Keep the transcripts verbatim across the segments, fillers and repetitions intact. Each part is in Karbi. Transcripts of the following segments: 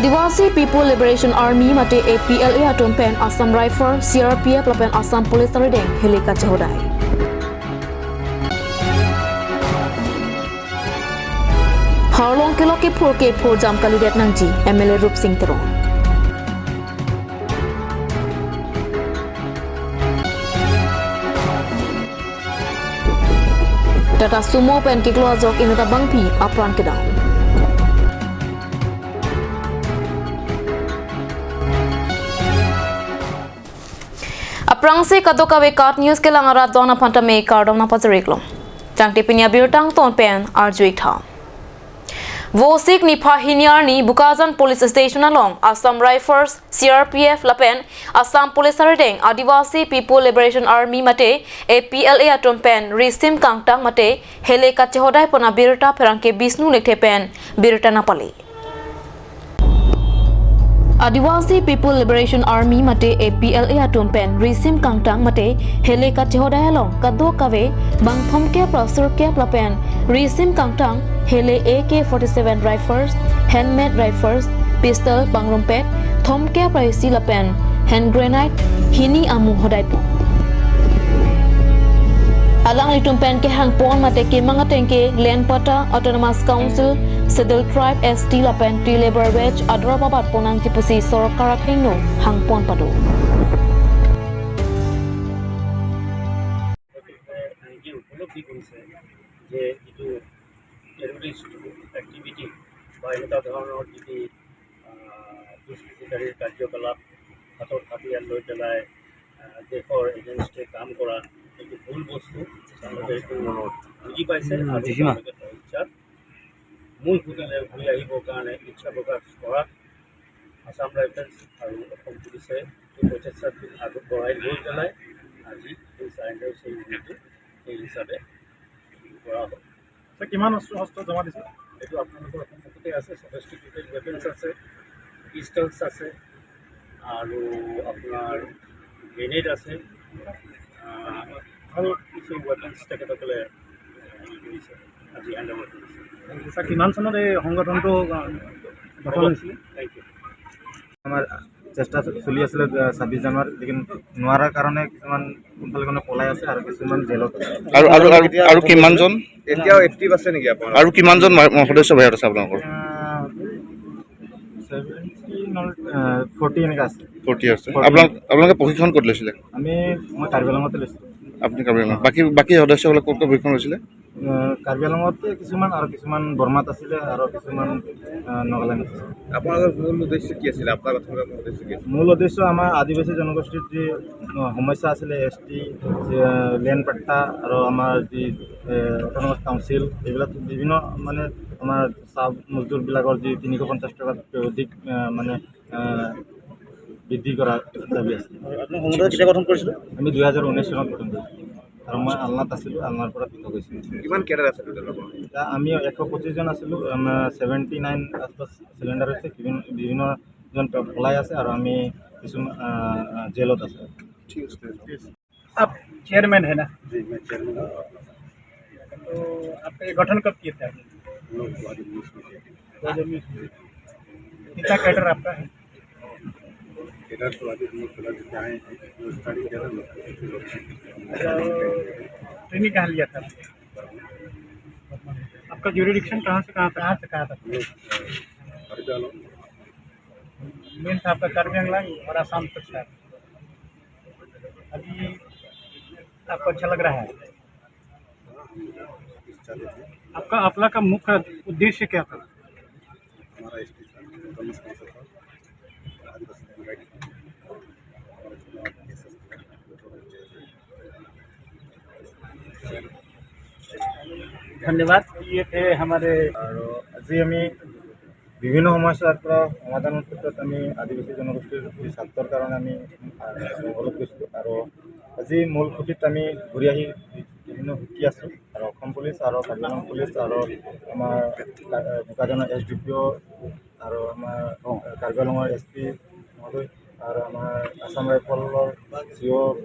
Adivasi People Liberation Army mate A P L A atum pen Assam Rifle, C R P F lapen Assam Police arideng hele kachehodai. Harlong kelok kephur kephur jam kalidet nangji, M L A Rupsing Teron. Tata Sumo pen kiklo ajok inut abangpi apran kedam. Aphrangsi kadokave KAT News kelang arat do-an aphan tame kardom nangpajir-iklo. Tangte pini abirta angton pen arju-ik tha. Vosik niphai hini arni Bokajan Police Station along Assam Rifles, C R P F lapen Assam Police arideng Adivasi People Liberation Army mate A P L A atum pen risim kangtang mate hele kachehodai pon abirta pherangke Bishnu Lekthe pen birta nangpale. Adivasi People Liberation Army mate A P L A atum pen risim kangtang mate hele kachehodai along kadokave bang thomkep ra sirkep lapen risim kangtang hele A K forty-seven rifles, handmade rifles, pistol pangrumpet thomkep ra isi lapen hand grenade hini amu hodai pon. Alanglitum pen kehang pon mate kemang ateng ke Land Patta, Autonomous Council, Scheduled Tribe, S T lapen Tree Labour Wage ador pabat pon nangji pusi sorkar aphengno hang pon pado. গতিকে নিজে উপলব্ধি কৰিছে যে এইটো terrorist activity বা এনেকুৱা ধৰণৰ যদি, আহ, দুষ্কৃতিকাৰীৰ কাৰ্যকলাপ হাতত হাতিয়াৰ লৈ পেলাই, আহ, দেশৰ এগেইনষ্টে কাম কৰা এইটো ভুল বস্তু, তেওঁলোকে এইটো বুজি পাইছে আৰু তেওঁলোকে ইচ্ছাত মূল সুঁতিলৈ ঘূৰি আহিবৰ কাৰণে ইচ্ছা প্ৰকাশ কৰা আছাম ৰাইফলছ আৰু অসম পুলিচে এই প্ৰচেষ্টাটো আগবঢ়াই লৈ পেলাই আজি এই চাৰেণ্ডাৰ চেৰিমনিটো সেই হিচাপে কৰা হ'ল। ছাৰ, কিমান অস্ত্ৰ শস্ত্ৰ জমা দিছে? এইটো আপোনালোকৰ সন্মুখতে আছে, ছফিষ্টিকেটেড ৱেপনছ আছে, পিষ্টলছ আছে আৰু আপোনাৰ গ্ৰেনেড আছে, আহ, আৰু কিছু ৱেপনছ তেখেতসকলে হেৰি কৰিছে, আজি হেণ্ড অভাৰ কৰিছে। ছাৰ, কিমান চনত এই সংগঠনটো, আহ, গঠন হৈছিলে? Thank you. আমাৰ চেষ্টা চলি আছিলে, আহ, ছাব্বিছ জানুৱাৰী, লেকিন নোৱাৰাৰ কাৰণে কিছুমান কোনফালে কোনে পলাই আছে আৰু কিছুমান জেলত আছে। আৰু, আৰু, আৰু, আৰু কিমানজন? এতিয়াও এক্টিভ আছে নেকি আপোনাৰ? আৰু কিমানজন মা-, সদস্য বাহিৰত আছে আপোনালোকৰ? আহ, ছেভেণ্টি, আহ, ফৰ্টি এনেকা আছে। ফৰ্টি আছে। ফৰ্টি। আপোনালোক, আপোনালোকে প্ৰশিক্ষণ ক'ত লৈছিলে? আমি, মই কাৰ্বি আংলঙতে লৈছিলোঁ। আপুনি কাৰ্বি আংলং। বাকী, বাকী সদস্যসকলে ক'ত ক'ত প্ৰশিক্ষণ লৈছিলে? আহ, কাৰ্বি আংলঙতে কিছুমান আৰু কিছুমান বৰ্মাত আছিলে আৰু কিছুমান, আহ, নগালেণ্ড আছিলে। আপোনালোকৰ মূল উদ্দেশ্য কি আছিলে? আপোনাৰ গঠন কৰাৰ মূল উদ্দেশ্য কি আছিলে? মূল উদ্দেশ্য আমাৰ আদিবাসী জনগোষ্ঠীৰ যি, আহ, সমস্যা আছিলে, এছ টি, আহ, লেণ্ড পাট্টা আৰু আমাৰ যি, আহ, অট'নমাছ কাউন্সিল, এইবিলাক বিভিন্ন মানে আমাৰ চাহ মজদুৰবিলাকৰ যি তিনিশ পঞ্চাছ টকাতকৈ অধিক, আহ, মানে, আহ, বৃদ্ধি কৰা দাবী আছে। হয়, আপোনাৰ সংগঠন কেতিয়া গঠন কৰিছিলে? আমি দুহেজাৰ ঊনৈছ চনত গঠন কৰিছিলোঁ আৰু মই আলনাত আছিলোঁ, আলনাৰ পৰা পৃথক হৈছিলোঁ। কিমান কেডাৰ আছে টোটেল আপোনাৰ? এতিয়া আমি এশ পঁচিছ জন আছিলোঁ, আমাৰ ছেভেণ্টি নাইন আছপাছ চাৰেণ্ডাৰ হৈছে। বিভিন্ন, বিভিন্নজন পলাই আছে আৰু আমি কিছুমান, আহ, জেলত আছে। ঠিক আছে। आप चेयरमैन है ना? जी, मैं चेयरमैन हूँ। तो आपका ये गठन कब किए थे आप? हम लोग दो हज़ार उन्नीस में किए थे। दो हज़ार उन्नीस में। कितना कैडर आपका है? कैडर तो अभी हम लोग फिलहाल जितने आए हैं, वो स्टार्टिंग किया था हम लोग। अच्छा, वो ट्रेनिंग कहाँ लिया था? आपका ज्यूरिडिक्शन कहाँ से कहाँ तक? कहाँ से कहाँ तक? हम लोग, अ, हरिद्वार। मेन था आपका कार्बी आंगलोंग और आसाम तक था। अभी आपको अच्छा लग रहा है? आपका अपना का मुख्य उद्देश्य क्या था? हमारा एसटी था, कमिश्नर था, आदिवासी राइट था, और उसके बाद एसएसपी। ধন্যবাদ। ये थे हमारे। আৰু আজি আমি বিভিন্ন সমস্যাৰ পৰা সমাধানৰ ক্ষেত্ৰত আমি আদিবাসী জনগোষ্ঠীৰ যি স্বাৰ্থৰ কাৰণে আমি, আহ, জংঘলত গৈছিলোঁ আৰু আজি মূল সুঁতিত আমি ঘূৰি আহি বিভিন্ন সুখী আছোঁ আৰু অসম পুলিচ আৰু কাৰ্বি আংলং পুলিচ আৰু আমাৰ কা-, বোকাজানৰ এছ ডি পি অ' আৰু আমাৰ, আহ, কাৰ্বি আংলঙৰ এছ পি মহোদয় আৰু আমাৰ আছাম ৰাইফলৰ চি অ'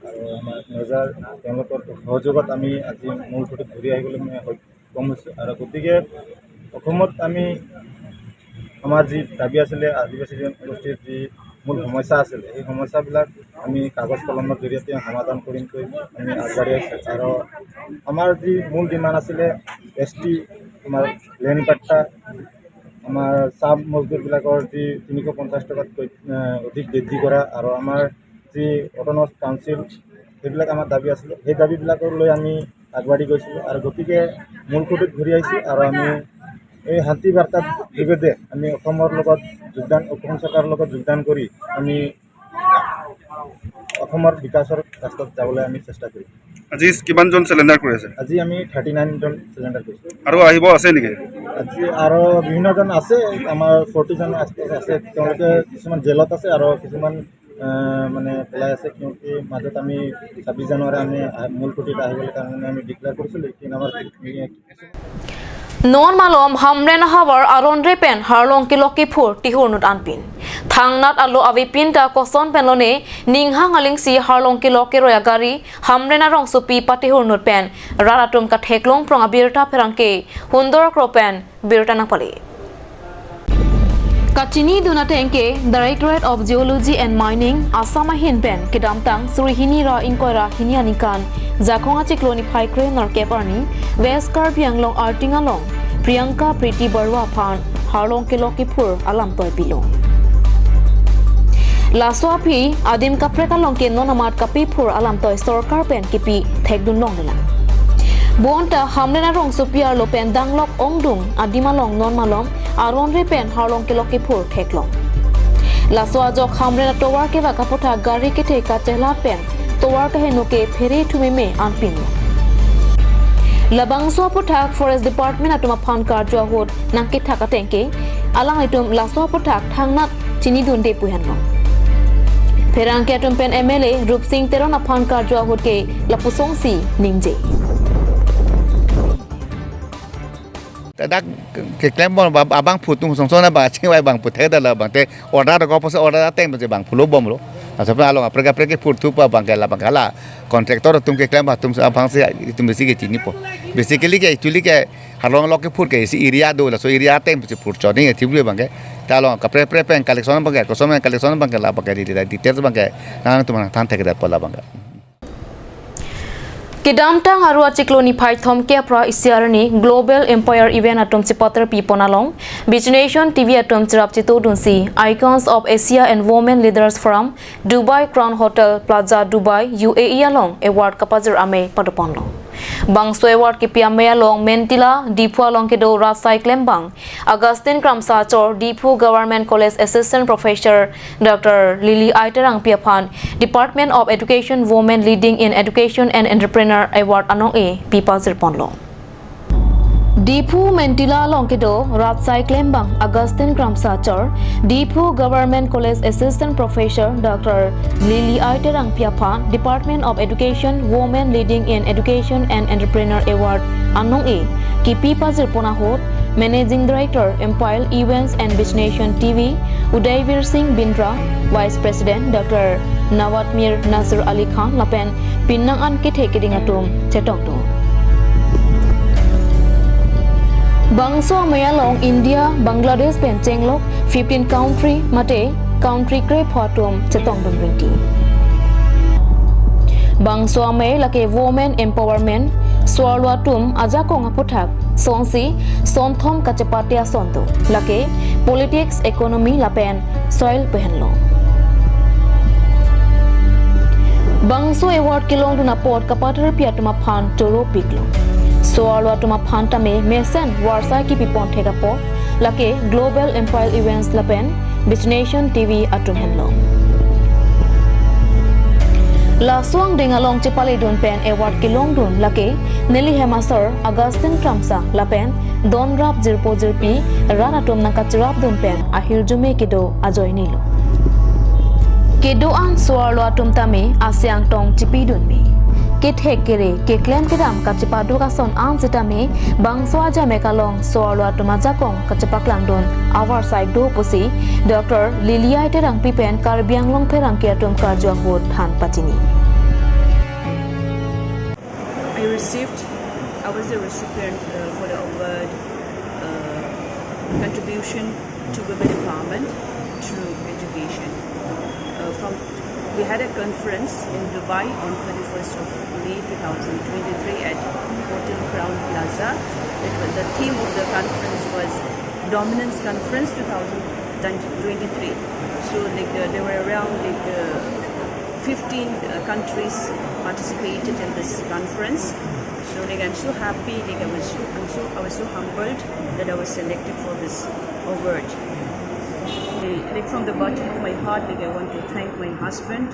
আৰু আমাৰ মেজাৰ, তেওঁলোকৰ সহযোগত আমি আজি মূল সুঁতিত ঘূৰি আহিবলৈ মানে সক্ষম হৈছোঁ। আৰু গতিকে অসমত আমি আমাৰ যি দাবী আছিলে, আদিবাসী জনগোষ্ঠীৰ যি মূল সমস্যা আছিলে, সেই সমস্যাবিলাক আমি কাগজ কলমৰ জৰিয়তে সমাধান কৰিমকৈ আমি আগবাঢ়ি আছোঁ। আৰু আমাৰ যি মূল ডিমাণ্ড আছিলে, এছ টি, আমাৰ লেণ্ড পাট্টা, আমাৰ চাহ মজদুৰবিলাকৰ যি তিনিশ পঞ্চাছ টকাতকৈ, আহ, অধিক বৃদ্ধি কৰা আৰু আমাৰ যি অট'নমাছ কাউন্সিল, সেইবিলাক আমাৰ দাবী আছিলে। সেই দাবীবিলাকক লৈ আমি আগবাঢ়ি গৈছিলোঁ আৰু গতিকে মূল খুঁটিত ঘূৰি আহিছোঁ আৰু আমি এই শান্তি বাৰ্তাৰ যোগেদি আমি অসমৰ লগত যোগদান, অসম চৰকাৰৰ লগত যোগদান কৰি আমি অসমৰ বিকাশৰ ৰাস্তাত যাবলৈ আমি চেষ্টা কৰিম। আজি কিমানজন চাৰেণ্ডাৰ কৰি আছে? আজি আমি থাৰ্টি নাইনজন চাৰেণ্ডাৰ কৰিছোঁ। আৰু আহিব আছে নেকি? আজি আৰু বিভিন্নজন আছে, আমাৰ ফৰ্টিজন আছ-, আছে, তেওঁলোকে কিছুমান জেলত আছে আৰু কিছুমান, আহ, মানে পলাই আছে, কিয়কি মাজত আমি ছাব্বিছ জানুৱাৰী আমি আহ, মূল খুঁটিত আহিবলৈ কাৰণে আমি ডিক্লেয়াৰ কৰিছিলোঁ, কিন্তু আমাৰ Non malom Hamren ahavar aron re pen harlong kelok kephur tihur nut anpin. Thangnat alo avepin ta koson pen lone ninghang alingsi harlong kelok keroi agari Hamren arongsopi patihur nut pen rat atum katheklong prong abirta pherangke Hundor Kro pen birta nangpale. Kachini dun ateng ke Directorate of Geology and Mining Assam ahin pen kedamtang suri hini ra ingkoi ra hini aningkan Jakhong achiklo niphai kre-nerkep arni West Karbi Anglong Arting along Priyanka Priti Barua aphan harlong kelok kephur alamtoi pilo. Laso aphi adim kaprek along ke non amat kapephur alamtoi sorkar pen kipi thekdun longlelang. Bonta Hamren arongsopi arlo pen danglok ongdung adim along non malom aron re pen harlong kelok kephur theklong. Laso ajok Hamren atovar kevak aphuthak gari kethe kachela pen tovar kaheno ke phere thumeme anpin. Labangso aphuthak Forest Department atum aphan karju ahut nangkethak ateng ke alanglitum laso aphuthak thangnat chinidunde pu henlo. Pherangke atum pen M L A Rupsing Teron aphan karju ahut ke lapusongsi ningje. Ladak keklem bom ba-, abangphu atum songson na ba chingvai bangphu thekdamlo abang te order ko pose order ateng pose bangphu lo bomlo. Laso pen along kaprek kaprek kephurthu pa abang ke la abang ke la contractor atum keklem atum aphan si itum besi kechinipo. Basically ke actually ke harlong kelok kephur ke isi area do, laso area ateng pose phurchot ni athibri abang ke. Ta along kaprek kaprek pen collection abang ke, koson pen collection abang ke la abang ke di di details abang ke nangtum nangthan thekdetpo la abang ke. Kedamtang Aru achiklo niphai thomkep ra isi arni Global Empire Event atum chepaterpi pon along Bijnation T V atum cherap chetongdunsi Icons of Asia and Women Leaders Forum Dubai Crown Hotel Plaza Dubai U A E along award kapajir amei padoponlo. Bangso award kipi amei along Mentila Diphu along kedo Ratsai Klembang, Augustine Kramsa Achor, Diphu Government College Assistant Professor Doctor Lily I Terangpi aphan Department of Education Women Leading in Education and Entrepreneur Award anong-e pipajir ponlo. Diphu Mentila along kedo Ratsai Klembang, Augustine Kramsa Achor, Diphu Government College Assistant Professor Doctor Lily I Terangpi aphan Department of Education Women Leading in Education and Entrepreneur Award anong-e kipi pajir pon ahut Managing Director Empire Events and Bijnation T V Udaivir Singh Bindra, Vice President Doctor Nawatmir Nasir Ali Khan lapen pinang an kethe keding atum chetongdun. Bangso amei along India, Bangladesh pen chenglok fifteen country mate country krepho atum chetongdun rinti. Bangso amei lake women empowerment, so-arlo atum ajakong aphuthak sonsi sonthom kachepate ason do, lake politics, economy lapen soil pu henlo. Bangso award kelongdun apot kapaterpi atum aphan choropiklo. So-arlo atum aphan tame mesen varsai kipi pon thek apot lake Global Empire Events lapen Bijnation T V atum henlo. Laso angdeng along chepaledun pen award kelongdun lake neli hem asor Augustine Kramsa lapen donrap jirpo jirpi rat atum nangkachirapdun pen ahirjume kedo ajoinelo. Kedo-an so-arlo atum tame asiang tong chipidunme. Kethek kere keklem kedam kachepaduk ason an sitame bangso ajamek along so-arlo atum ajakong kachepaklangdun avarsai do pusi Doctor Lily I Terangpi pen Karbi Anglong pherangke atum karju ahut than pachini. I received, I was the recipient, uh, for the award, uh, contribution to women empowerment through education. Uh, from we had a conference in Dubai on thirty-first of May two thousand twenty-three at Hotel Crown Plaza. It was, the theme of the conference was Dominance Conference two thousand twenty-three. So like uh, there were around like uh, fifteen uh, countries participated in this conference. So like I'm so happy, like I was so, I'm so I was so humbled that I was selected for this award. Like from the bottom of my heart, like I want to thank my husband,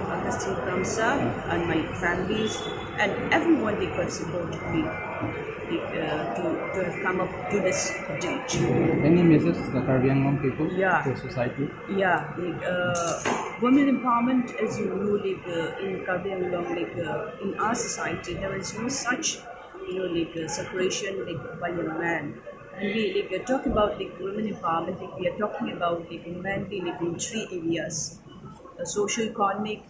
Augustine Kramsa, and my families and everyone they could support me like, uh, to, to have come up to this stage. Any message to the Karbi Anglong people, Yeah. to society? Yeah, like, uh, women empowerment, as you know, like uh, in Karbi Anglong, like uh, in our society, there is no such, you know, like uh, separation like by a man. And we like uh, talk about like women empowerment, like we are talking about like women being like in three areas: uh, socio-economic,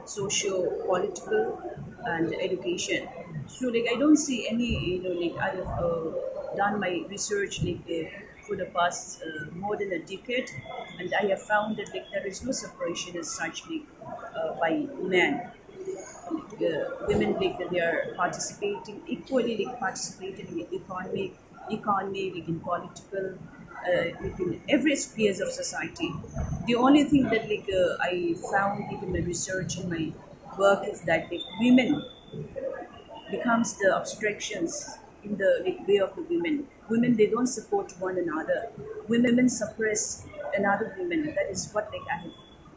socio-political, and education. So like I don't see any, you know, like I have uh, done my research like uh, for the past uh, more than a decade, and I have found that like there is no separation as such like uh, by men. Like, uh, women like they are participating equally, like participating in the economic economy, like in political, uh, like in every spheres of society. The only thing that like uh, I found like in my research and my work is that like women becomes the obstructions in the like way of the women. Women, they don't support one another. Women suppress another women. That is what like I have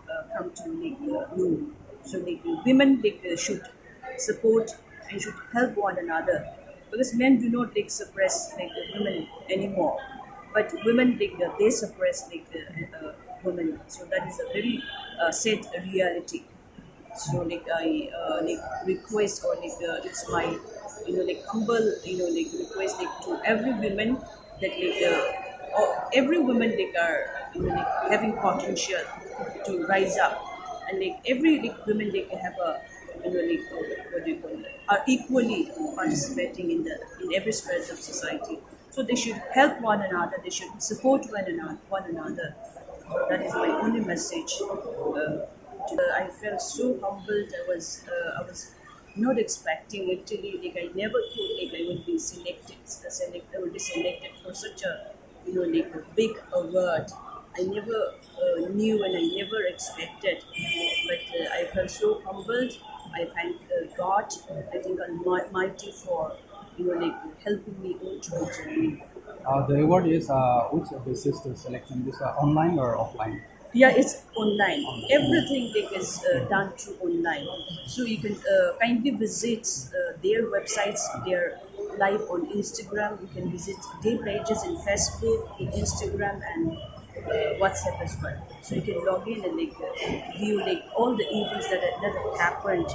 uh, come to like uh, know. So like uh, women like uh, should support and should help one another, because men do not like suppress like the women anymore, but women like uh, they suppress like the uh, women. So that is a very uh, sad reality. So like I uh, like request or like uh, it's my, you know, like humble, you know, like request like to every woman that like uh, or every woman like are, you know, like having potential to rise up, and like every like women like have a, you know, like uh, what do you call it, are equally participating in the in every spheres of society. So they should help one another. They should support one another. One another. That is my only message. Uh, to the, I felt so humbled. I was uh, I was not expecting, actually. Like I never thought like I would be selected. Uh, select, I would be selected for such a, you know, like a big award. I never uh, knew and I never expected. But uh, I felt so humbled. I thank uh, God. I thank Almighty for, you know, like helping me all through the journey. Uh, the award is uh, which basis the selection? This uh, online or offline? Yeah, it's online. Everything like is uh, done through online. So you can uh, kindly visit uh, their websites, their live on Instagram. You can visit their pages in Facebook, in Instagram, and uh, WhatsApp as well. So you can log in and like uh, view like all the events that, that have happened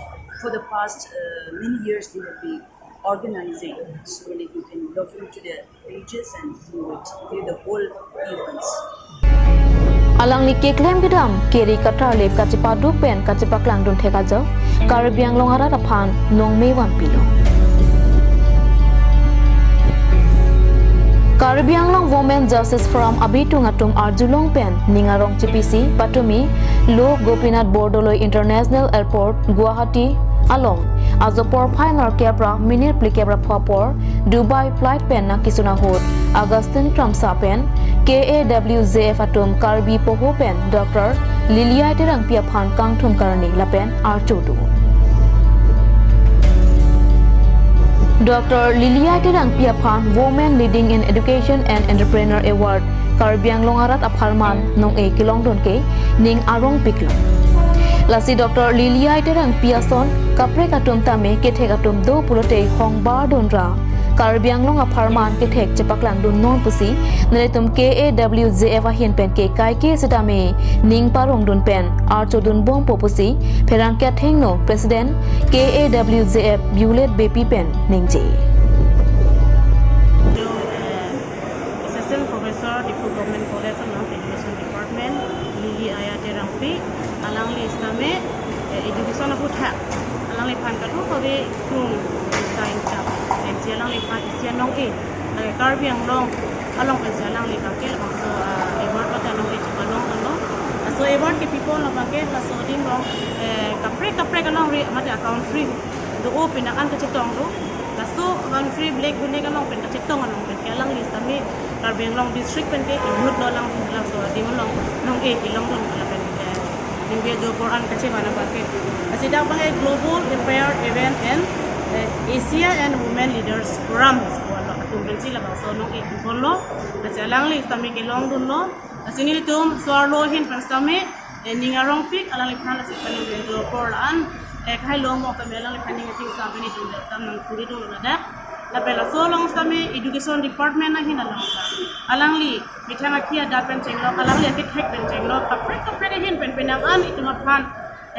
for the past uh, many years. They have been organizing. So like you can log into their pages and view it, view the whole events. Alangli keklem kedam keri katarlip kachepaduk pen kachepaklang dun thek ajok Karbi Anglong arat aphan nongme vanpilo. Karbi Anglong Women Justice Forum abitung atum arjulong pen ning arong chipisi patumi lo Gopinath Bordoloi International Airport, Guwahati along ajo porphai nerkep ra minit phlikep ra pho apor Dubai flight pen nangkesun ahut Augustine Kramsa pen K A W J F atum Karbi poho pen Doctor Liliyai Terangpi aphan kangthum karni lapen archo do. Doctor Liliyai Terangpi aphan Women Leading in Education and Entrepreneur Award Karbi Anglong arat apharman nong-e kelong dun ke ning arongpiklo. Lasi Doctor Liliyai Terangpi ason kaprek atum tame kethek atum do pulote hongbar dun ra Karbi Anglong apharman kethek chepaklang dun non pusi nelitum K A W J F ahin pen ke kaike sitame ning parong dun pen archo dun bompo pusi pherangke athengno President K A W J F Violet Beypi pen ningje. Assistant Professor, Diphu Government College of Non-Education Department, Liliyai Terangpi, alangli sitame eh, education aputhak alangliphan kadokave krum design ta M C alangliphan isi anong-e, eh, Karbi Anglong along pensi alangli bangke labangso, ah, award So, award kepipo along abangke laso adim along, eh, kaprek kaprek alongri mate account free do-o penang an kachetong do. Laso account free black, black along pen kachetong along pen ke alangli sitame Karbi Anglong district pen ke inut lo lang, laso adim along nong-e kelongdun lapen, eh, ningve ajo apor an kachevan abangke. Lasi dak abangke Global Empower Event and, eh, Asia and Women Leaders Forum, so alo atum pensi labangso nong-e dolo. Lasi alangli sitame kelongdunlo. Lasi nelitum so-arlo ahin pen sitame, eh, ning arongpik alangliphan, lasi pen ningve ajo apor la-an, eh, kahai long mok sitame alangliphan ning ating sitame nelitum dam nangkuri dolo ladak. Lapen laso along sitame Education Department ahin along alangli methang akhei adat pen chenglok, alangli akethek pen chenglok, kaprek kaprek ahin pen penang an itum aphan,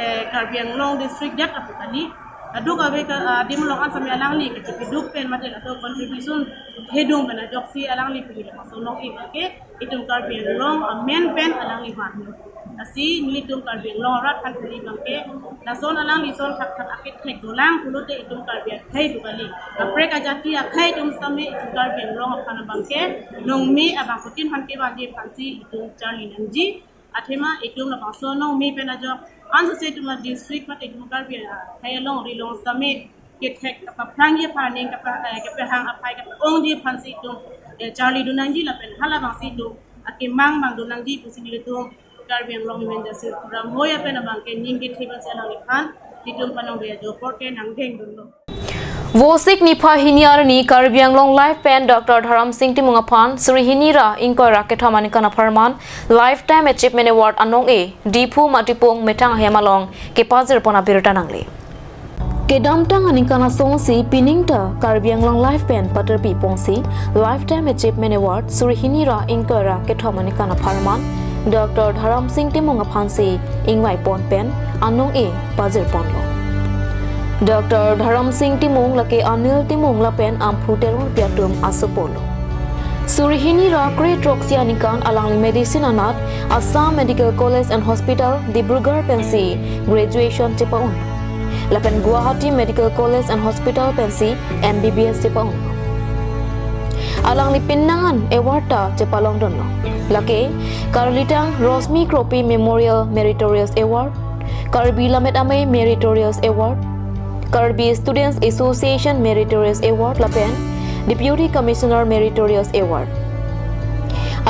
eh, Karbi Anglong district det apu kali. Kadokave ka, ah, adim along an sitame alangli kachepiduk pen mate laso contribution hedung pen ajoksi alangli pini laso nong-e abangke itum Karbi Anglong amen pen alangli van. Lasi nelitum Karbi Anglong arat aphan kali abangke, lason alangli ason thakthak akethek dolang pulote itum Karbi akhei pu kali. Kaprek ajati akhei atum sitame itum Karbi Anglong aphan abangke nongme abangphutin aphan kevanji aphansi itum charli nangji. Athema itum labangso nongme pen ajok ansose itum adistrict mate itum Karbi akhei along ri along sitame kethek kapaphrangji aphan, ning kapa-, eh, kapahang aphai kapa-ongji aphansi itum, eh, charlidun nangji lapen halabangsi itum akemang mangdun nangji pusi nelitum Karbi Anglong Women Justice Forum hoi apen abangke ning kethe pensi alangliphan nelitum panong be ajo apor ke nangdengdunlo. Vosik niphai hini arni Karbi Anglong Live pen Doctor Dharam Sing Timung aphan suri hini ra ingkoi ra kethom aningkan apharman Lifetime Achievement Award anong-e Diphu Matipung methang ahem along kepajirpon abirta nangle. Kedamtang aningkan asonsi pining ta Karbi Anglong Live pen paterpi pongsi Lifetime Achievement Award suri hini ra ingkoi ra kethom aningkan apharman Doctor Dharam Sing Timung aphansi ingvaipon pen anong-e pajirponlo. Doctor Dharam Sing Timung lake Anil Timung lapen Amphu Terangpi atum asopo lo. Suri hini ra kre throksi aningkan alangli medicine anat Assam Medical College and Hospital, Dibrugarh pensi graduation chepa-un. Lapen Guwahati Medical College and Hospital pensi M B B S chepa-un. Alangli penang an award ta chepalongdunlo. Lake Karlitang Rosmi Kropi Memorial Meritorious Award, Karbi Lammet Amei Meritorious Award, Karbi Students Association Meritorious Award lapen Deputy Commissioner Meritorious Award.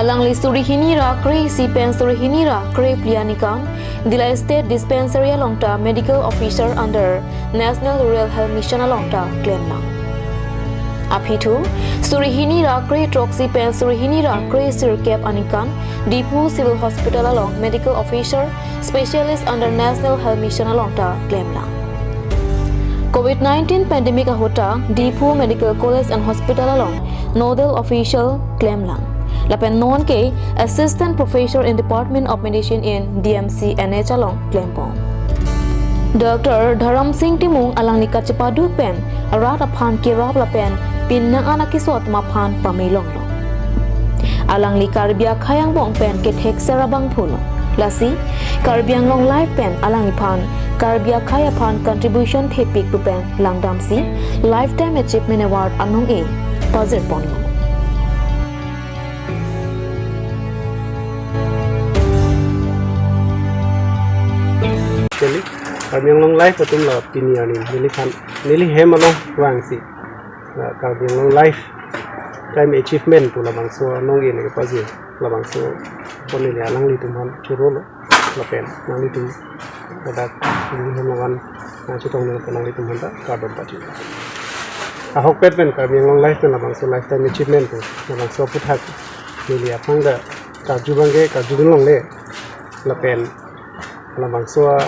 Alangli suri hini ra kre isi pen suri hini ra kre phli aningkan Dillai State Dispensary along ta Medical Officer under National Rural Health Mission along ta klemlang. Aphi thu, suri hini ra kre throksi pen suri hini ra kre sirkep aningkan Diphu Civil Hospital along Medical Officer Specialist under National Health Mission along ta klemlang. Covid nineteen pandemic ahut ta Diphu Medical College and Hospital along Nodal Official klemlang. Lapen non ke Assistant Professor in Department of Medicine in D M C N H along klempon. Doctor Dharam Sing Timung alangli kachepaduk pen arat aphan kerap lapen penang an akeso atum aphan pamelonglo. Alangli Karbi akhei angbong pen kethek ser abangphulo. Lasi Karbi Anglong Live pen alangliphan Karbi akhei aphan contribution thepik pu pen langdamsi Lifetime Achievement Award anong-e pajirponlo. Actually, Karbi Anglong Live atum lo pini arni neliphan, neli hem along vangsi, ah, Karbi Anglong Lifetime Achievement pu labangso anong-e nangpajir, labangso pon neli alanglitum aphan churolo, lapen nanglitum ladak neli hem along, ah, chetong nangpo, nanglitum aphan ta kardom pajir. Ahokpet pen Karbi Anglong Live pen labangso Lifetime Achievement pu labangso aphuthak neli aphan ta karju abangke karjudun longle, lapen labangso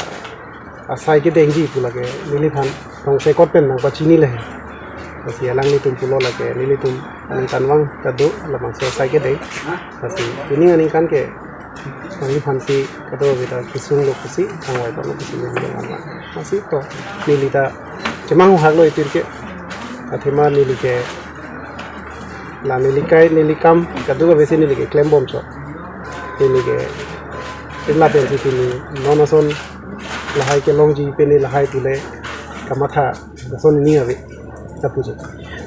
asai kedengji pu lake neliphan tong sekot pen nangpachini le. Lasi alanglitum pulo lake nelitum aningkanvang kado labangso asai kedeng. Lasi pining aningkan ke nangliphansi kadokave ta kesung lo pusi, thangvai lo pusi neli nangma. Lasi to neli ta chemang huhak lo itum ke. Athema neli ke la neli kai neli kam kadokavesi neli ke klembomchot. Neli ke pen lapensi pini non ason lahai kelongji pini lahai pule kamatha ason ni ave. Tapuji.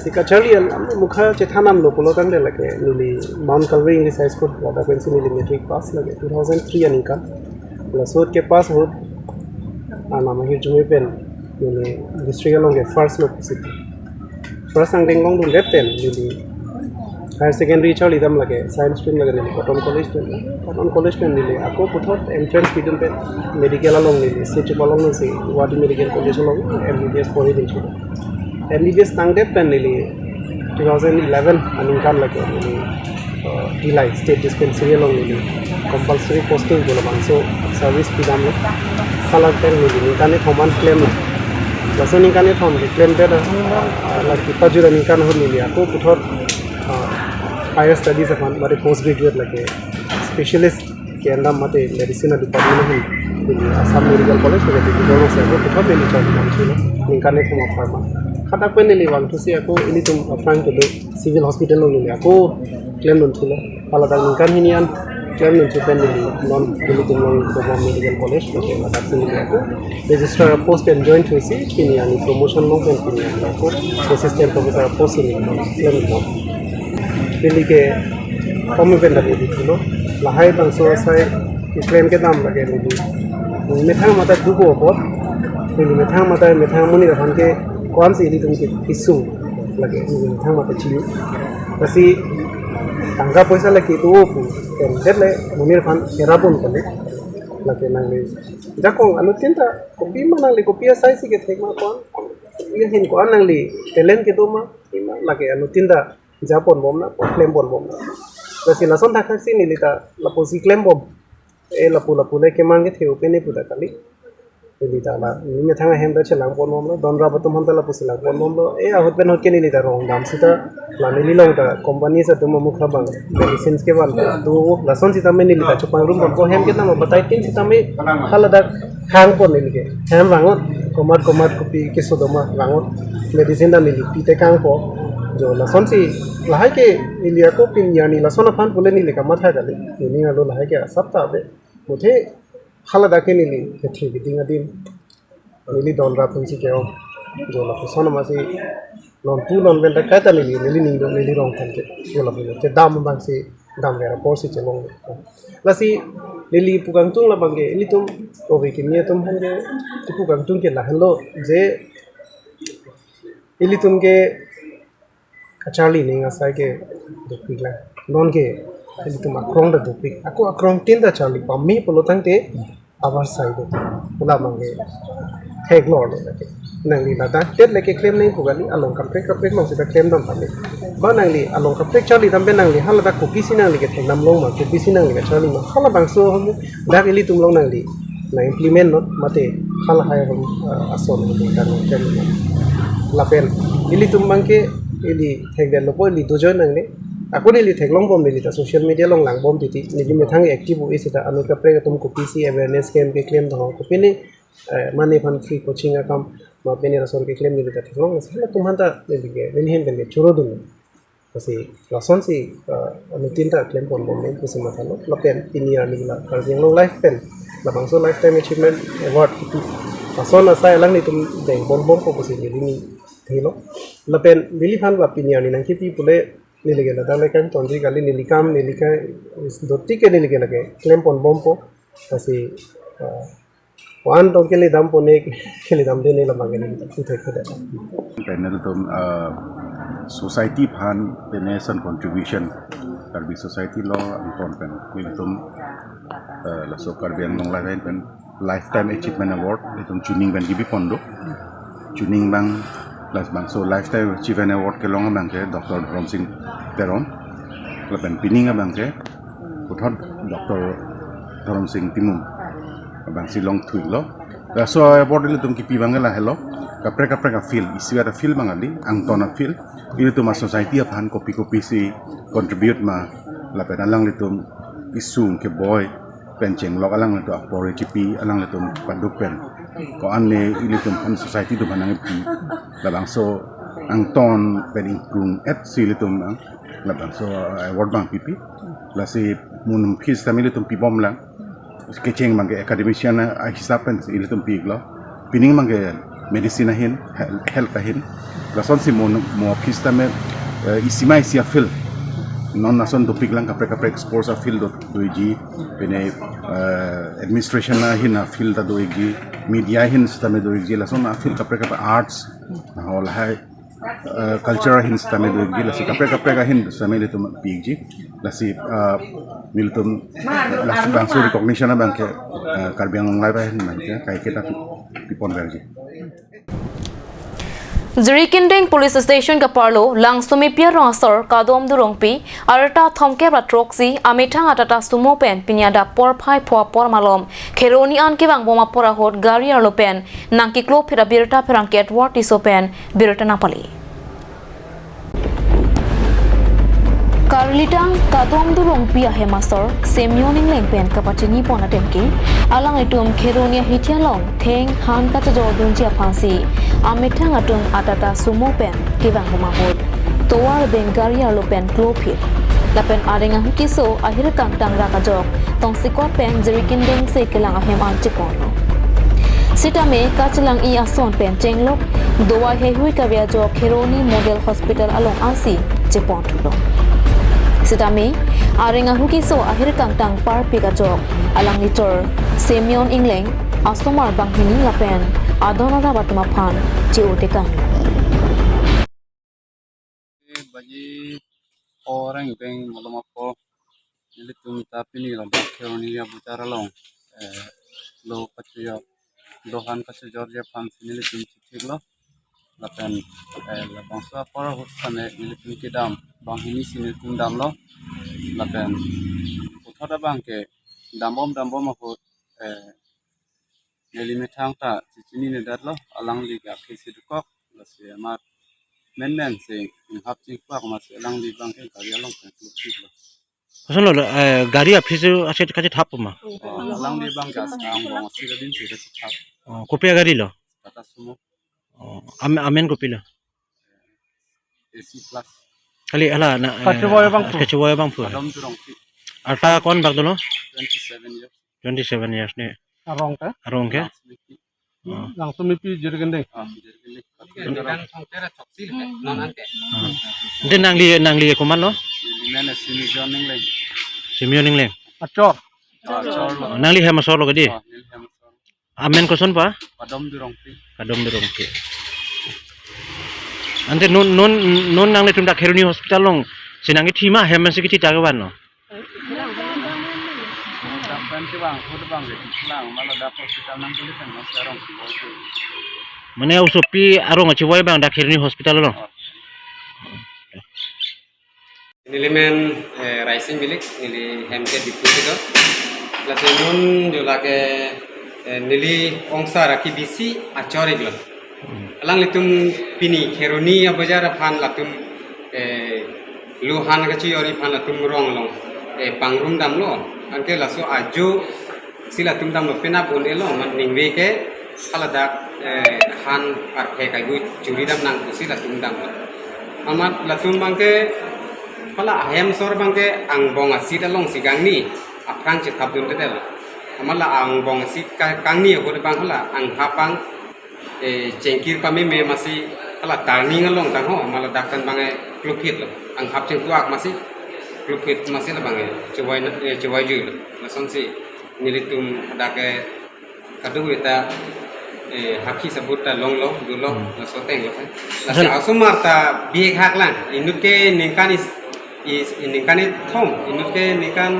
Si kacharli alam mukha chethan damlo pulo tangte lake neli Mount Calvary English High School ladak pensi neli matric pass lake two thousand three aningkan. Laso ke pass ahut, anam ahirjume pen neli district along ke first lo pusi. First angdeng longdundet pen neli higher secondary charlidam lake science stream lake neli Cotton College pen. Cotton College pen neli ako puthot entrance pidun pen medical along neli se chupa long si Guwahati Medical College along M B B S porhidun si. M B B S tangdet pen neli two thousand eleven aningkan lake neli, uh, Dillai State Dispensary along neli compulsory posting pu labangso service pidamlo. Hala pen neli ningkan kethom an klemlo. Laso ningkan kethom keklemdet, uh, lake pajut aningkan ahut neli ako puthot, uh, higher studies aphan mate post graduate lake specialist ke-endam mate medicine department ahin neli Assam Medical College lake Dibrugarh along si ako puthot neli charlidam thulo ningkan kethom apharman. Hadak pen neli vangthusi ako ilitum aphrang kedo civil hospital along neli ako klemdun thulo. Hala dak ningkan hini an klemdun thu pen neli non ilitum along Bhopal Medical College lake ladak si neli ako registrar post pen join thusi pini arni promotion long pen pini arni ako assistant professor post si neli klemdun. Neli ke kami pen dak neli thulo. Lahai bangso asai keklem kedam lake neli methang matha duko apot, neli methang matha methang amonit aphan ke ko-ansi ilitum ke kesung lake neli methang matha chini. Lasi tangka poisa lake do pu pen det le amonit aphan era pon kali lake nangli jakong anuttin ta kopi ma nangli kopi asai si kethek ma ko-an, kopi ahin ko-an nangli talent kedo ma, kopi ma lake anuttin ta japon bom na, klem pon bom na. Lasi lason thakthak si neli ta lapusi klem bom. E lapu lapu le kemang kethe pen ne pu ta kali. Neli ta la, neli methang ahem ta chelang pon bomlo, don rap atum aphan ta lapusi lang pon bomlo. E ahut pen ahut ke neli ta rong dam sita, la neli along ta company atum amukha bang medicines kevan ta do, lason sitame neli ta chupangrum bompo, hem kedam batai tin sitame hala dak hang pon neli ke. Hem vangot, komat komat kopi keso do ma vangot. Medicine ta neli pi tekang po. Jo lasonsi lahai ke neli ako pini arni lason aphan pule neli kamatha kali. Neli alo lahai ke asap ta ave. Muthe hala dak ke neli kethe keding adim. Neli don rap atum si ke-ong. Jo lapuson amatsi non tu non pen ta kaita neli, neli ning do neli rong than ke. Jo lapu kedam abang si dam vera apor si chelong. Lasi neli pu kangtung labang ke ilitum ove kimi atum aphan ke pu kangtung ke lahenlo je ilitum ke kacharli ning asai ke dopik lang. Non ke ilitum akrong ta dopik. Ako akrong tin ta charli pame pulo tangte abar sai do. Pu labang ke theklonglo lake. Nangli ladak det lake klem nangji pu kali, along kaprek kaprek along sita klem dam pame. Ba nangli along kaprek charlidam pen nangli hala dak kopisi nangli kethek dam long ma, kopisi nangli kacharli ma. Hala bangso hom dak ilitum along nangli na implement non mate hala hai hom, ah, ason hom kan klem non. Lapen ilitum abang ke ili thekdet lo po, ili dojoin nangne. Ako neli theklong bom, neli ta social media along lang bom titi. Neli methang active oi sita anut kaprek atum kopisi awareness camp keklem dong, kopine, eh, mane aphan free coaching akam ma pine asor keklem neli ta theklong. Lasi halatum aphan ta neli ke neli ahin pen ke choro dun. Lasi lasonsi, eh, anuttin ta klem pon bom nangji pusi mathalo. Lapen pini arni la Karbi Anglong Live pen labangso Lifetime Achievement Award kipi. Lason asai alanglitum deng pon bompo pusi neli ni thelo. Lapen neliphan la pini arni nangkipi pule neli ke ladak le kangtonji kali, neli kam neli ke doti ke neli ke lake klem pon bompo. Lasi, ah, ko-an tong kele dam pone, kele damde ne labang ke neli ta puthek kede. Panel atum, ah, society aphan pine ason contribution Karbi society along angton pen ilitum, ah, laso Karbi Anglong Live pen Lifetime Achievement Award itum chuning pen kipi pon do. Chuning abang, labangso Lifetime Achievement Award kelong abang ke Doctor Dhorom Sing Teron. Lapen pining abang ke puthot Doctor Dhorom Sing Timung. Abangsi longthuilo. Laso award ilitum kipi abang ke lahelo. Kaprek kaprek afield, isi afield abang kali, angton afield. Ilitum asociety aphan kopi kopisi contribute ma, lapen alanglitum kesung keboi pen chenglok alanglitum apor chipi alanglitum paduk pen ko-an ne ilitum aphan society atum aphan nangpi. Labangso angton pen ingkrung-et si ilitum ang labangso award abang pipi. Lasi mo aphi sitame ilitum pi bom lang. Kecheng abang ke academician ahisap pen ilitum pi-iklo. Pining abang ke medicine ahin, health, health ahin. Lasonsi mo, mo aphi sitame, eh, isi ma isi afield. Non lason dopik lang kaprek kaprek sports afield do, doji, pine eh, administration ahin a-field ta do-ikji, media ahin sitame do-ikji, lason a-field kaprek kaprek, arts, hol hai, eh, culture ahin sitame do-ikji, lasi kaprek kaprek ahin sitame ilitum pi-ikji, lasi, eh, ilitum lasi bangso recognition abangke, eh, Karbi Anglong Live ahin abangke kaiketa pi-, pipon verji. Jirikindeng Police Station kaparlo Langsomepi arong asor Kadom Durongpi, arta thomkep ra throksi, amethang a-Tata Sumo pen pini adap porphai pho apor malom Kheroni an kevangbom apor ahut gari arlo pen nangkeklo phit abirta pherangke Edward Tisso pen birta nangpale. Karlitang Kadom Durongpi ahem asor Simeon Engleng pen kapachini pon atemke, alanglitum Kheroni ahithi along theng han kachojordunji aphansi amethang atum a-Tata Sumo pen kevangbom ahut tovar pen gari arlo pen klo phit. Lapen areng ahu keso ahir kangtang rak ajok tongsekot pen Jirikindeng se kelang ahem an cheponlo. Sitame kachelang-i ason pen chenglok dawai heihui kave ajok Kheroni Model Hospital along ansi chepon thulo. Sitame areng ahu keso ahir kangtang parpik ajok alangli chor Simeon Engleng asomar banghini lapen adon adap atum aphan che-o tekanglo. Baji orang pen malom apot nelitum ta pini ladak Kheroni abojar along, eh, lo kachojor, lo han kachojorji aphansi nelitum chithiklo. Lapen, eh, labangso apor ahut sitame nelitum kedam banghini si nelitum damlo. Lapen puthot abangke dambom dambom ahut, eh, neli methang ta chechinine datlo, alangli ke aphi si dokok, lasi amat menmen si inghap chingpak amatsi alangli abangke gari along pen klo phitlo. Koson lo, eh, gari aphi si aset kachethap ma? Oh, alangli abangke as angbong asi adin si kachethap. Oh, kopi agari lo? Tata Sumo. Oh, am-, amen kopi lo? A C plus. Kali hala na, eh, kachevoi abangphu. Kachevoi abangphu. Kadom Durongpi. Arta ko-an bak dolo? Twenty-seven years. Twenty-seven years ne. Arong ke? Arong ke? Langsomepi. Oh. Langsomepi Jirikindeng. Ah, Jirikindeng. Hmm. Ante nangli, nangli komatlo? Neli men Simeon Engleng. Simeon Engleng. Achor. Achor lo. Oh, nangli hem asor lo kedi? Ah, neli hem asor. Amen koson pa? Kadom Durongpi. Kadom Durongpi. Ante non, non, non nanglitum dak Kheroni Hospital alongsi nangkethi ma hem si kethi ta kevan lo? Dak pen kevang, ahut abangke lang, mala dak hospital nangkele pen mas arong si bol tu. Mane osopi arong achevoi abang dak Kheroni Hospital along? Oh. Neli men, eh, Raising Milik, neli hem ke Diphu kedo. Lasi non jo lake, eh, neli ongsar aki bisi achor-iklo. Hmm. Alanglitum pini Kheroni abojar aphan latum, eh, lo han kachojorji aphan latum rong along, eh, pangrum damlo. Anke laso ajo si latum damlo penap un-elo, amat ningve ke haladak, eh, han arphe kaihui churi dam nang pusi latum damlo. Amat latum abangke hala ahem asor abangke angbong asit alongsi kangni aphrang chethapdundedet lo. Amat la angbong asit ka-, kangni ahut abang hala anghap abang, eh, chengkir pameme amatsi hala turning along tangho, amat ladak pen abang, eh, klo phitlo. Anghap chengtuak amatsi klo phit amatsi labang, eh, chevoi, eh, chevoijuilo. Lasonsi nelitum dak, eh, kadokave ta, eh, hakhi sabut ta longlo, dolo, hmm, laso ateng lo. Laso asomar ta bihek hak lang. Inut ke ningkan is, is, ningkan kethom, inut ke ningkan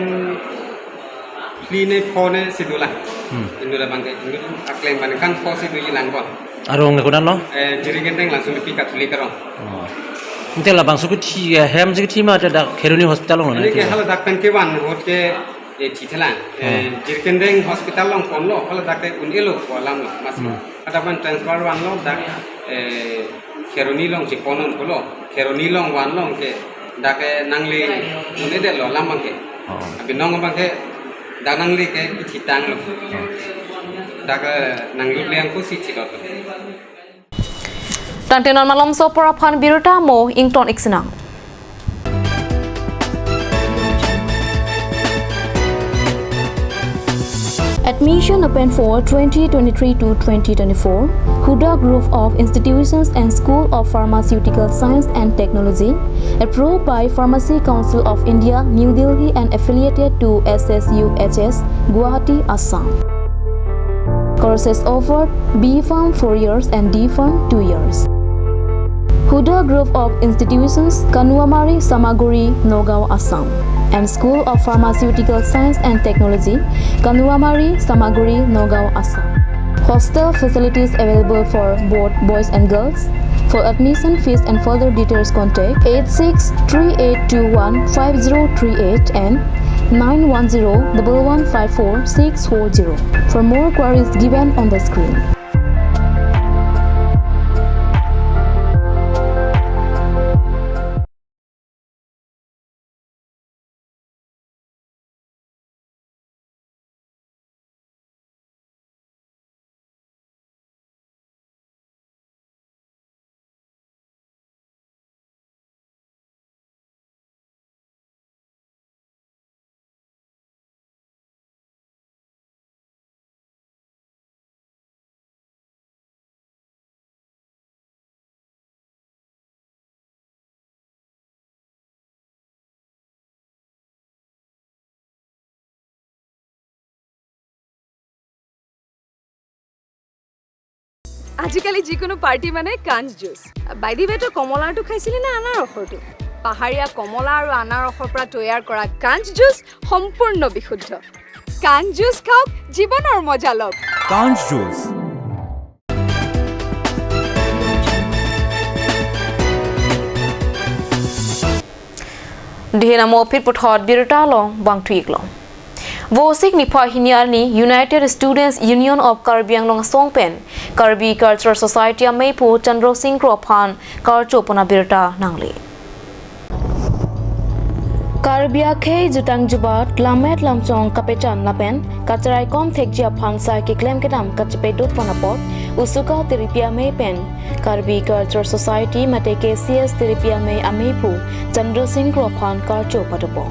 phli ne pho ne si dolang. Hmm. Inut abangke, inut akleng abang ningkan pho si doji lang bon. Arong le konat lo? Eh, Jirikindeng Langsomepi Catholic arong. Oh. Ante labangso kethi, eh, hem si kethi ma dak Kheroni Hospital along lo? Neli ke haladak pen kevan ahut ke, eh, thi thelang. Eh, hmm, Jirikindeng Hospital along ponlo, haladak ke un-elo pu alam lo, mas. Hmm. Haladak pen transfer vanlo, dak, eh, Kheroni along chepon un pulo. Kheroni along vanlo ke, dak ke nangli un-edet lo alam abangke. Oh. Abinong abangke dak nangli ke kethitanglo. Oh. Dak ke nanglut le angko si thilot. Tangte non malomso apor aphan birta mo ington-ik sinang. Admission open for twenty twenty-three to twenty twenty-four. Huda Group of Institutions and School of Pharmaceutical Science and Technology, Approved by Pharmacy Council of India, New Delhi and affiliated to S S U H S, Guwahati, Assam. Courses offered: B Pharm four years and D Pharm two years. Huda Group of Institutions, Kanuamari, Samaguri, Nagaon, Assam, and School of Pharmaceutical Science and Technology, Kanuamari, Samaguri, Nagaon, Assam. Hostel facilities available for both boys and girls. For admission fees and further details, contact eight six three eight two one five zero three eight and nine one zero double one five four six four zero. For more queries, given on the screen. আজিকালি যিকোনো পাৰ্টি মানে কাঞ্চ juice. By the ৱে, তই কমলাৰটো খাইছিলি নে আনাৰসৰটো? পাহাৰীয়া কমলা আৰু আনাৰসৰ পৰা তৈয়াৰ কৰা কাঞ্চ জুচ সম্পূৰ্ণ বিশুদ্ধ। কাঞ্চ জুচ খাওক, জীৱনৰ মজা লওক। কাঞ্চ juice. Dihin amo phit puthot birta along bangthu-ik long. Vosik niphai hini arni United Students Union of Karbi Anglong asong pen Karbi Cultural Society amei aphu Chandra Sing Kro aphan karcho pon abirta nangle. Karbi akhei jutang jubat, lammet lamchong kapechan lapen kacharaikom thekji aphan sai keklem kedam kachepeduk pon apot Usuka Tiripi amei pen Karbi Cultural Society mate K C S Tiripi amei amei aphu Chandra Sing Kro aphan karcho padopo.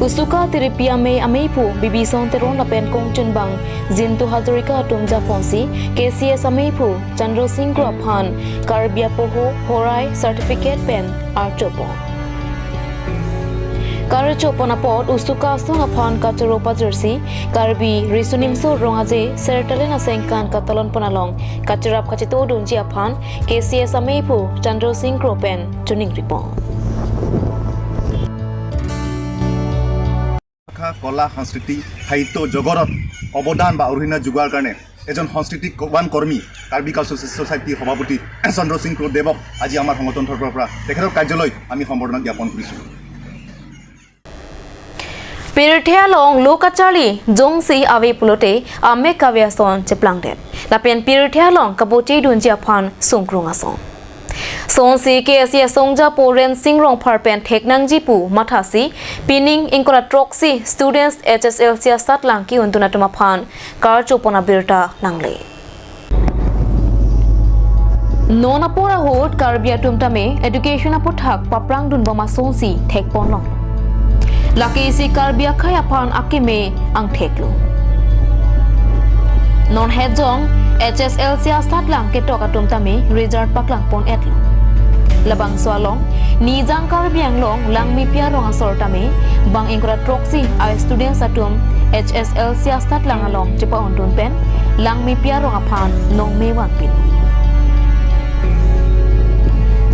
Usuka Tiripi amei amei aphu Bibison Teron lapen kongchunbang Jintu Hazarika atum japonsi K C S amei aphu Chandra Sing Kro aphan Karbi apoho horai certificate pen archo pon. Karcho pon apot Usuka asong aphan kachoro pajirsi Karbi Riso Nimso Rong Aje Sertalen asengkan katalon pon along kachirap kachito dunji aphan K C S amei aphu Chandra Sing Kro pen choningri pon. ভাষা, কলা, সংস্কৃতি, সাহিত্য জগতত অৱদান বা অৰিহণা যোগোৱাৰ কাৰণে এজন সংস্কৃতিৱান কৰ্মী কাৰ্বি কালচাৰেল ছ'চাইটিৰ সভাপতি চন্দ্ৰ সিং ক্ৰ দেৱক আজি আমাৰ সংগঠনৰ তৰফৰ পৰা তেখেতৰ কাৰ্যালয়ত আমি সম্বৰ্ধনা জ্ঞাপন কৰিছোঁ। Pirthe along lo kacharli jongsi ave pulote amek kave ason cheplangdet. Lapen pirthe along kaboche dunji aphan sungkrung ason. Sonsi K S A asongja Poren Sing Rongphar pen theknangji pu mathasi pining ingkoi ra throksi students H S L C asatlang ki-undun atum aphan karcho pon abirta nangle. Non apor ahut Karbi atum tame education aputhak paprang dunbom asonsi thekponlong. Lake isi Karbi akhei aphan akeme angthek lo. Non hetjong H S L C asatlang ketok atum tame result paklang pon-et lo. Labangso along Nijang Karbi Anglong Langmepi arong asor tame bang ingkoi ra throksi a students atum H S L C asatlang along chepa-undun pen Langmepi arong aphan nongme vangpin.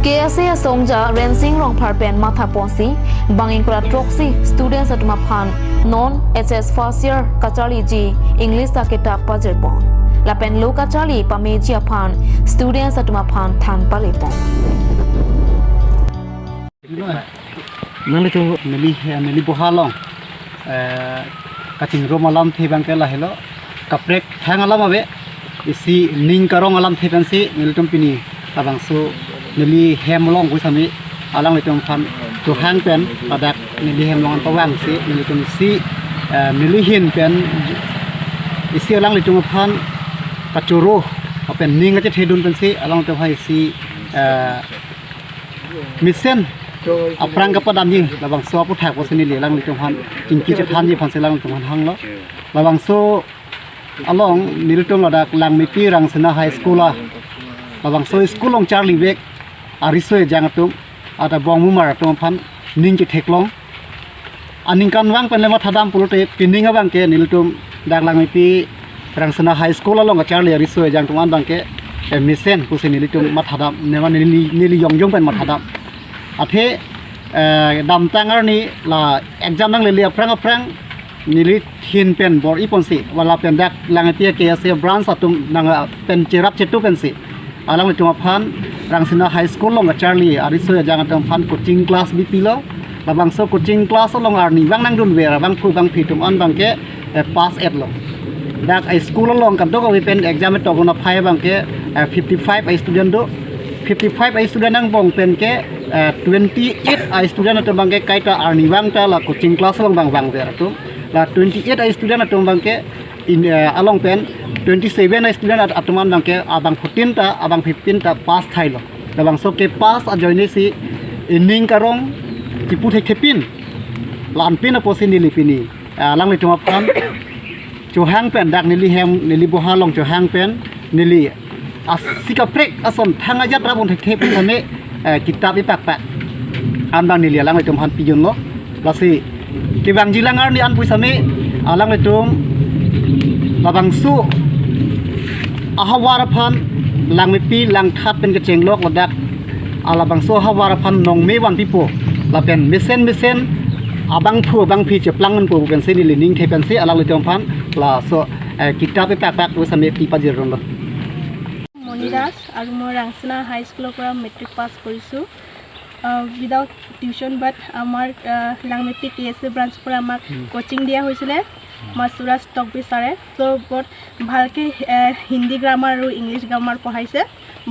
K S A asongja Rensing Rongphar pen matha ponsi bang ingkoi ra throksi students atum aphan non H S first year kacharliji English akitap pajir pon. Lapen lo kacharli pameji aphan students atum aphan than pale pon. Nangli tu neli, neli boha along, eh, kachingrum alamthe abang ke lahelo, kaprek thang alam ave, isi ning karong alamthe pensi nelitum pini labangso neli hem along pu sami alanglitum aphan tuhang pen ladak neli hem along an pavangsi nelitum isi, eh, neli hin pen isi alanglitum aphan kachoro lapen ning kachethedun pensi alanglitum aphan isi, eh, mesen aphrang kapadamji labangso aputhak pusi neli alanglitum aphan chingki chethanji aphansi alanglitum aphan hanglo. Labangso along nelitum ladak Langmepi Rangsina High School a labangso school along charlivek ariso ejang atum, ata bongmumar atum aphan ning ketheklong. Aningkanvang pen le mathadam pulote pining abang ke nelitum dak Langmepi Rangsina High School along kacharli ariso ejang atum an abang ke, eh, mesen pusi nelitum mathadam, nema neli, neli yongjong pen mathadam. Athe, eh, damtang arni la exam nanglele aphrang aphrang neli thin pen bor-iponsi, wala pen dak Langmepi K S A branch atum nang, ah, pen cherap chetu pensi alanglitum aphan Rangsina High School along kacharli ariso ejang atum aphan coaching class bipilo. Labangso coaching class along arnivang nangdunver abangphu abangphi atum an abang ke, eh, pass etlo. Dak, eh, school along kadokave pen exam tok un aphai abang ke, eh, fifty five a student do. Fifty five a student angbong pen ke, eh, twenty eight a student atum abang ke kaita arnivang ta la coaching class along vang vangver atum. La twenty eight a student atum abang ke in, eh, along pen twenty seven a student at-, atum an abang ke abangphutin ta, abangphipin ta pass thailo. Labangso ke pass ajoine si ining karong kipu thekthepin, la-anpin apotsi neli pini, eh, alanglitum aphan chohang pen dak neli hem, neli boha along chohang pen neli asi kaprek ason thang ajat rabon thekthe pu tame, eh, kitap ipakpak an abang neli alanglitum aphan pijunlo. Lasi kevangji lang arni an pusitame alanglitum labangso ahavar aphan Langmepi langthat pen kechenglok ladak alabangso ahavar aphan nongme vanpipo lapen mesen mesen abangphu abangphi cheplang unpo pensi neli ningthe pensi alanglitum aphan laso, eh, kitap ipakpak pusitame pi pajirlo. Moni দাস আৰু মই ৰাংচনা হাই স্কুলৰ পৰা matric pass কৰিছোঁ। আহ, without tuition, but আমাৰ, আহ, লাংমেপি কে S এ ব্ৰাঞ্চৰ পৰা আমাক কচিং দিয়া হৈছিলে আমাৰ সুৰাজ টকবি ছাৰে। তো বহুত ভালকৈ, আহ, হিন্দী গ্ৰামাৰ আৰু ইংলিছ গ্ৰামাৰ পঢ়াইছে,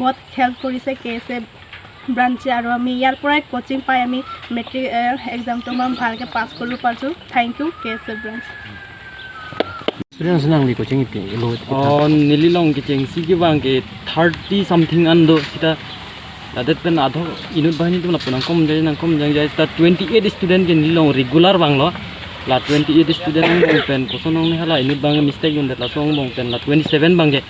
বহুত হেল্প কৰিছে কে এছ এ ব্ৰাঞ্চে। আৰু আমি ইয়াৰ পৰাই কচিং পাই আমি মেট্ৰিক, আহ, এক্সামটো আমাৰ ভালকৈ পাছ কৰিব পাৰিছোঁ। Thank you K S A branch. Students nangli coaching ipi lo? Oh, neli along kechengsi kevang ke thirty something an do sita. Ladet pen adho inut banghini atum lapu nangkomjai nangkomjai sita twenty eight student ke neli along regular vanglo. La twenty eight student angbong pen koson ong ne hala inut abang mistake dundet, laso angbong pen la twenty seven abang ke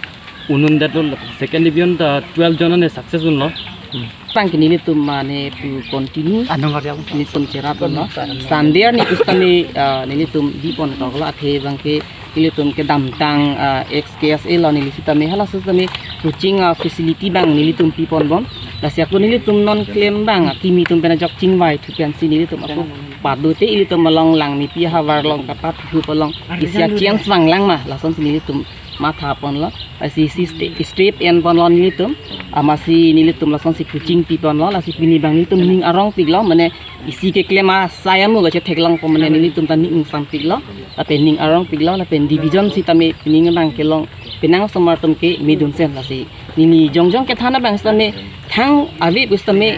un-undetlo, second division ta twelve jon ane success unlo. Hmm. Abang ke nelitum mane pu continue. Anong hari aku? Nelitum cherap lo. Sunday arni pusitame, ah, nelitum bipon toklo, athe abang ke nelitum kedamtang, ah, ex K S A lo neli sitame halaso sitame coaching, ah, facility abang nelitum piponbom. Lasi ako nelitum non klem abang, ah, kimi atum pen ajok chingvai thu pensi nelitum ako padu te ilitum along Langmepi ahavar along kapathu along isi a-chance vanglang ma, lasonsi nelitum mathaponlo. Lasi isi stre-, strip enponlo nelitum. Amatsi nelitum lasonsi coaching piponlo. Lasi pini abang nelitum ning arongpiklo, mane isi keklem asai amu kachetheklongpo, mane nelitum ta ning ingsampiklo. Lapen ning arongpiklo, lapen division sitame pini abang kelong penang osomar atum ke medunsen. Lasi neli jongjong kethan abang sitame thang ave pusitame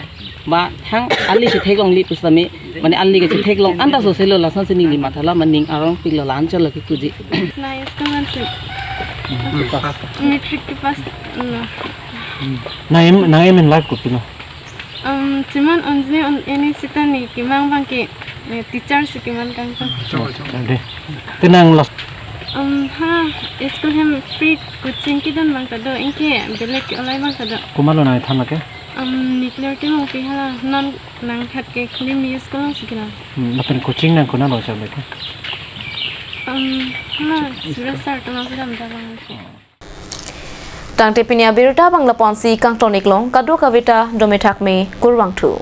ba thang ali chetheklongle pusitame, mane ali kechetheklong anta soselo, lasonsi neli mathalo, mane ning arongpiklo, la-an cholo kekuji. Nice, kaman si. Matric ke pass, no. Nang aim, nang aim in life kopilo? Um, chiman onji on eni sita ne kemang abang ke, eh, teacher si kemang kangtung. Ante. Te nang last. Um, ha, school hem free coaching kedun abang ta do, anke belek ke olai abang ta do. Komatlo nangthan lake? Um, Nuclear Timungpi hala, non nangthat ke Nimi school alongsi kelang. Hmm, lapen coaching nang konatlo char lake? Um, hala, Suraj sir atum alongsi damda abang. Tangte pini abirta abang lapu-ansi kangton-iklong, kadokave ta dome thakme kurvangthu.